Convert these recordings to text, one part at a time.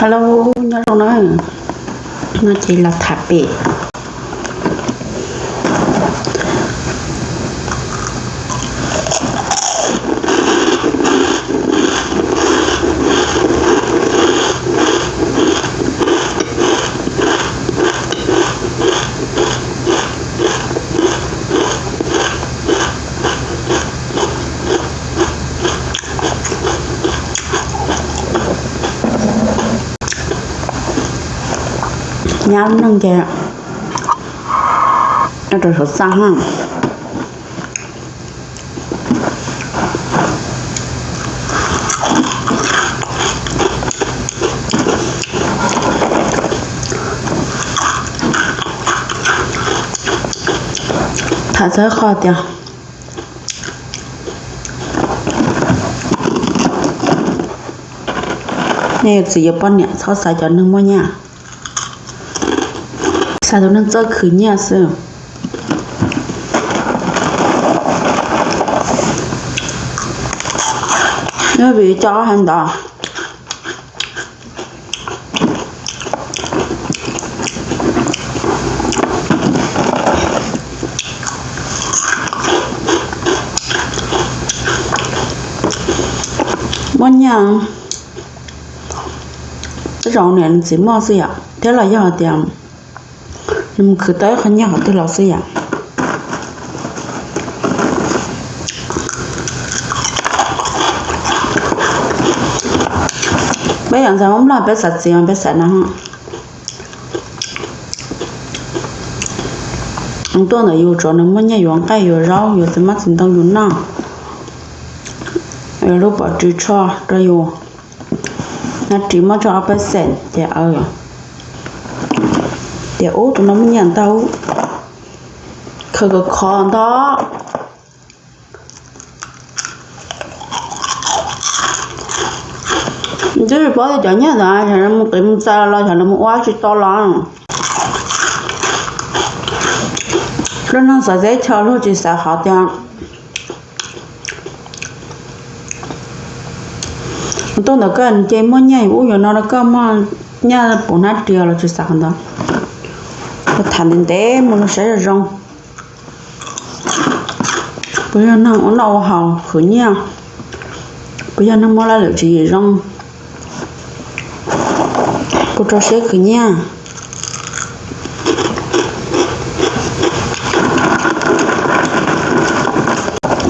Hello, nyob zoo na. No ces los tham pem. Nyab lub neej ces rau saum txaj ha. Tham txog qhov tias nej yuav txiv yuav poj niam txhob xav cov neeg muaj nyiaj, xav tus neeg txawj khwv nyiaj xwb. Yog vim cov hais ntawd. Muaj nyiaj, tej zaum niam txiv muaj xwb yom, thiab los yog tias nws mus khwv tau ib qho nyiaj qhov twg los xwb yom. Peb yog ntxhais Hmoob Nplog peb xav txiv mas peb xav no. Tuaj ntawm yus tsuav nws muaj nyiaj yuav nqaij yuav zaub yuav txiv mab txiv ntoo yus noj, yuav lub pov ris tsho rau yus, nab ris muab tso ob peb xees ces tias ub tus no muaj nyiaj ntau, khaws kom khov ntau. Twb tsis paub tias cov nyiaj ntawd xyov lawv mus qiv mus txais los xyov lawv mus ua tsis tau los. Lub neej xav teb chaws luag tsis xav hais tias tuaj ntawm koj ces muaj nyiaj yuav ub yuav no rau koj, muaj nyiaj puv hnab ris los tsis xav qhov ntawd. Tham ntev ntev mus los saib zoo zoo. Kuv yog neeg ua noj ua haus khwv nyiaj, kuv yog neeg muaj laj lwm tswv yim zoo, kuv rau siab khwv nyiaj.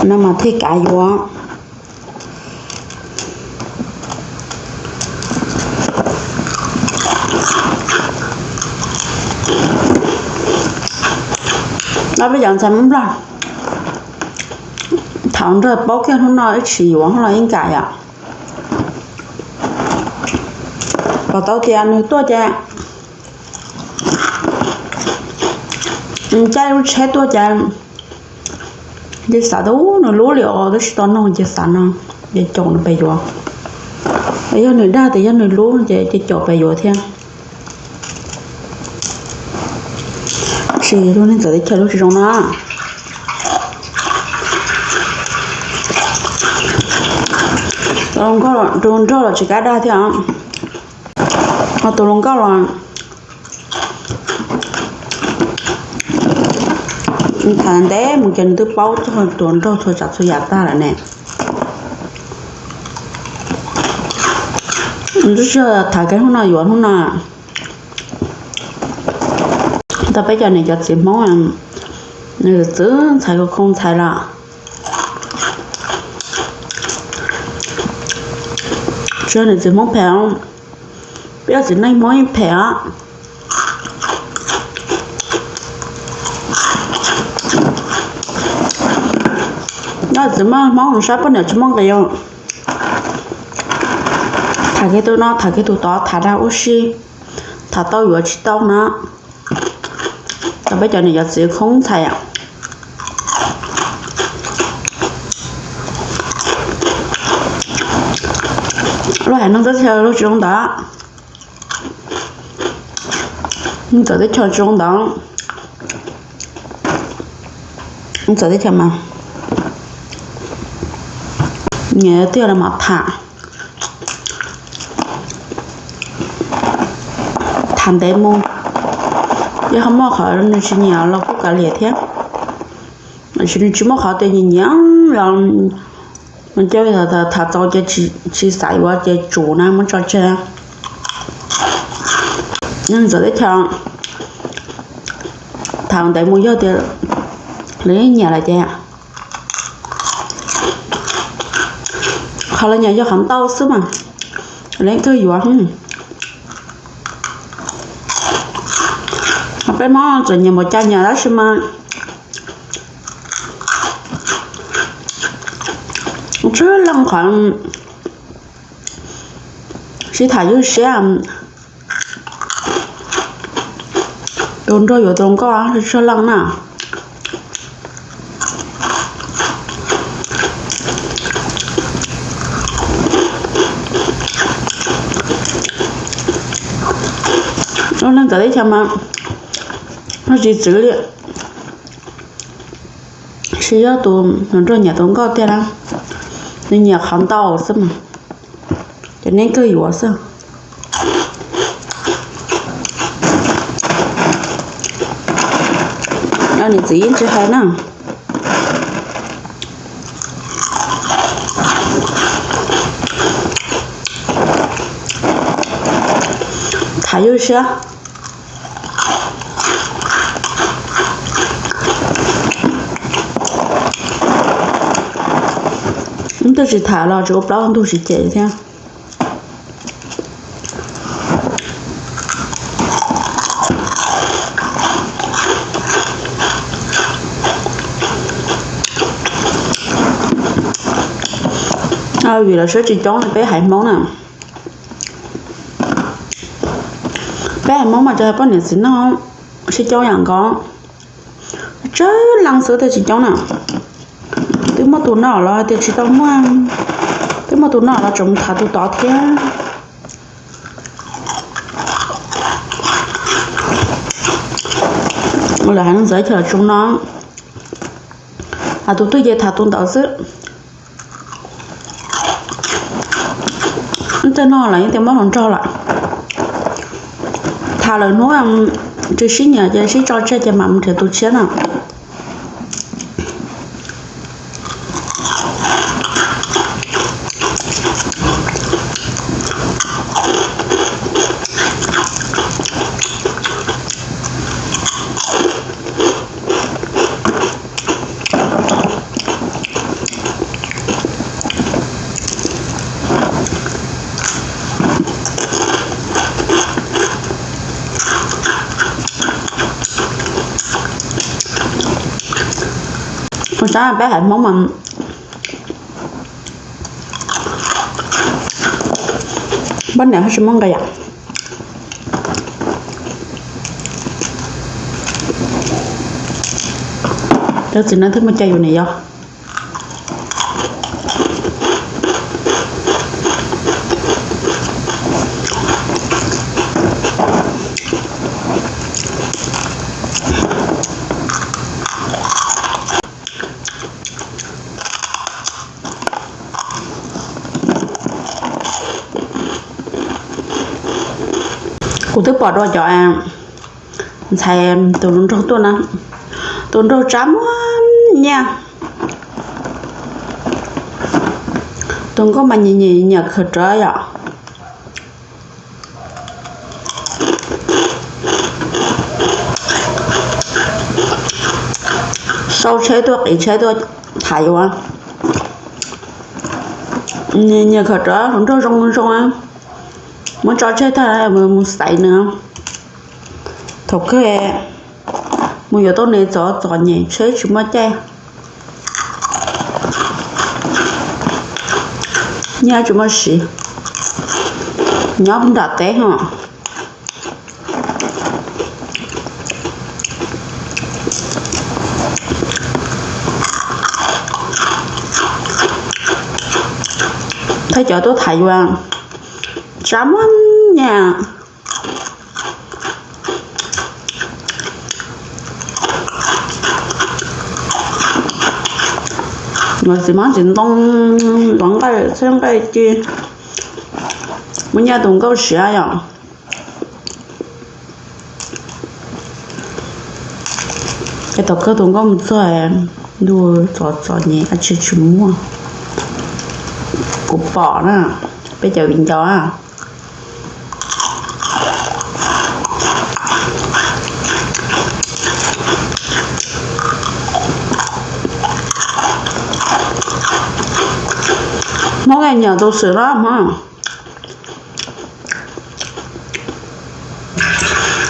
No mas thiaj kav yuav. No peb cov ntxhais Hmoob Nplog thaum nrog paub kiag hnub no ib tsis yuav los ib nkam yom. Pom tau tias nws tuaj ces nws caij lub tsheb tuaj ces ces xav tias nws lub li os, twb tsis tau noj ces xav no, ces caum nws pes yuav. Yog nws dag tias yog nws lub ces ces caum pes yuav thiab. Tsis lub neej txawv teb chaws lub tsis zoo na. Tus hluas nkauj los tsis kam dag thiab os. Ho tus hluas nkauj los tham ntev mus ces nws twb paub txog tus hluas nraug txhua tsav txhua yam tag lawm ne. Nws twb tsis tham kiag hnub no yuav hnub no. Ntawm peb cov niam cov txiv Hmoob, nws txwv ntxhais khoo ntxhais los tsis yog niam txiv Hmoob phem, peb yog txiv neej Hmoob yeej phem os. Yog txiv neej Hmoob saib poj niam tsis muaj nqis, tham kiag tus no tham kiag tus tod, tham dag ua si, tham tau yuav tsis tau na. Cov peb cov niam cov txiv khoo ntxhais, luag hais neeg teb chaws luag tsis zoo ntawd, neeg txawv teb chaws tsis zoo ntawd, neeg txawv teb chaws mas nyias tiag los mas tham. Tham ntev mus, yog ho muaj qhov nws tsis nyiam los kuj kav liam thiab. Tam sis nws tsis muaj qhov tias nyiam nyiam los, coj tham txaus ces tsis xaiv ua ces tsum na muab tso tseg. Neeg ntxawm teb chaws tham ntev mus yog tias lawv nyiam lawm ces qhov lawv nyiam yog qhov ntau xwb mas, lawv kawg yuav. Peb Hmoob txawm nyiam npaum cas nyiam tab sis mas tsawg leej qhov sib tham ywj siab, tus nrog yuav tus nkauj tsawg leej na. Ua neeg ntxawm teb chaws mas, tsis txwv li, tsis yog tus nrog nyiam tus nkauj tiag na, nws nyiam qhov ntau xwb mas, ces neb kawg yuav xwb. Niam txiv yeej tsis hais na. Tham ywj siab. Ib tug tsis tham los tsis ua plaub ntug tsis cem thiab. Vim lawv siab tsis coob li peb haiv Hmoob na. Peb haiv Hmoob mas cov poj niam txiv noj siab coob yam nkaus, tsawg leej xwb thiaj tsis coob na. Twb muaj tus noj los hais tias tsis tau muaj, twb muaj tus noj los tseem mus tham tus tod thiab. Lawv haiv neeg ntxawm chaw tsis zoo no, tham tus twg ces tham tus ntawd xwb. Tej no lawv yeej tias muab hluas nraug lawm, tham lawm hnub tsis sib nyiam ces sib tso tseg ces mam mus nrhiav tus tshiab na. Ua cas peb haiv Hmoob mas poj niam tsis muaj nqis yom. Cov txiv neej thiaj muaj cai yuav niam yau. Kuv twb pom dua cov ntxhais tus hluas nraug tuaj na, tus nraug tsab muag nyiaj, tus nkauj mas nyiam nyiam khawm rawv yom. Sau tsheb tuaj qiv tsheb tuaj tham yuav, nyiam khawm rawv hluas nraug zoo zoo, muab tso tseg tag mus xaiv nws. Thaum kawg mus yuav tau nws txom txom nyem tsheb tsis muaj caij, nyiaj tsis muaj siv, nyob nram teb ho. Thawj cov tuaj tham yuav tsab muag nyiaj. Txiv hmab txiv ntoo, tov nqaij txhiab nqaij ci, muaj nyiaj tus nkauj siav yom. Tom kawg tus nkauj mus txog, ntuj, txom txom nyem dab tsi tsis muaj. Kuv pom na, peb cov viv ncaus na. Hmoob nyiam tus xwm los hmoob.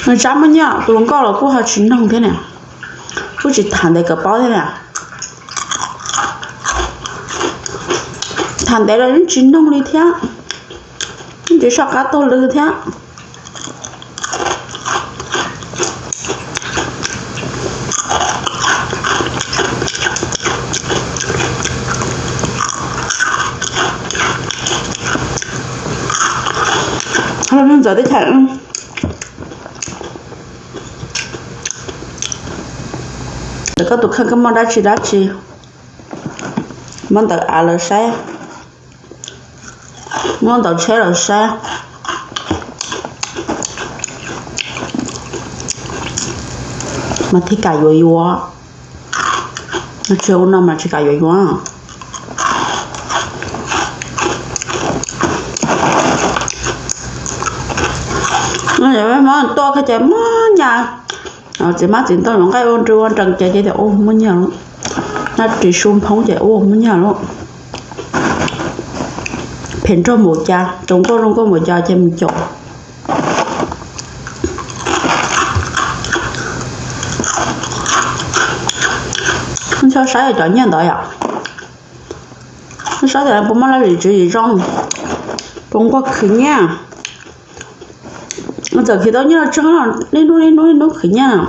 Nws tsab muaj nyiaj, tus hluas nkauj los kuj ho tsis noog thiab na, kuj tsis tham ntev kawm paub thiab na. Tham ntev los yeej tsis noog li thiab, yeej tsis soj qab taug lw thiab. Ntxawm teb chaws, ntawm koj tus kheej koj muaj dab tsi dab tsi, muab ntawv av lawv saib, muab ntawv tsheb lawv saib, mas thiaj kam yuav yuav. Tsis ua no mas tsis kam yuav yuav. Hmoob tuaj koj ces muaj nyaj, txiv hmab txiv ntoo yuav nqaij ua nrws ua nrees ces ces tias ua muaj nyaj lawm. Noj ris su phoob ces ua muaj nyaj lawm. Phem nrog npaum cas, tsaus ntuj zoo nkauj npaum cas ces mus caum. Nco saib cov nyiaj ntawd yom. Saib tias puas muaj laj lim tswv yim zoo, puas nquag khwv nyiaj. Txawm khwv tau nyiaj los tseeb los niaj hnub niaj hnub niaj hnub khwv nyiaj,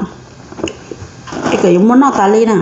es kom yuav muaj noj tas li na.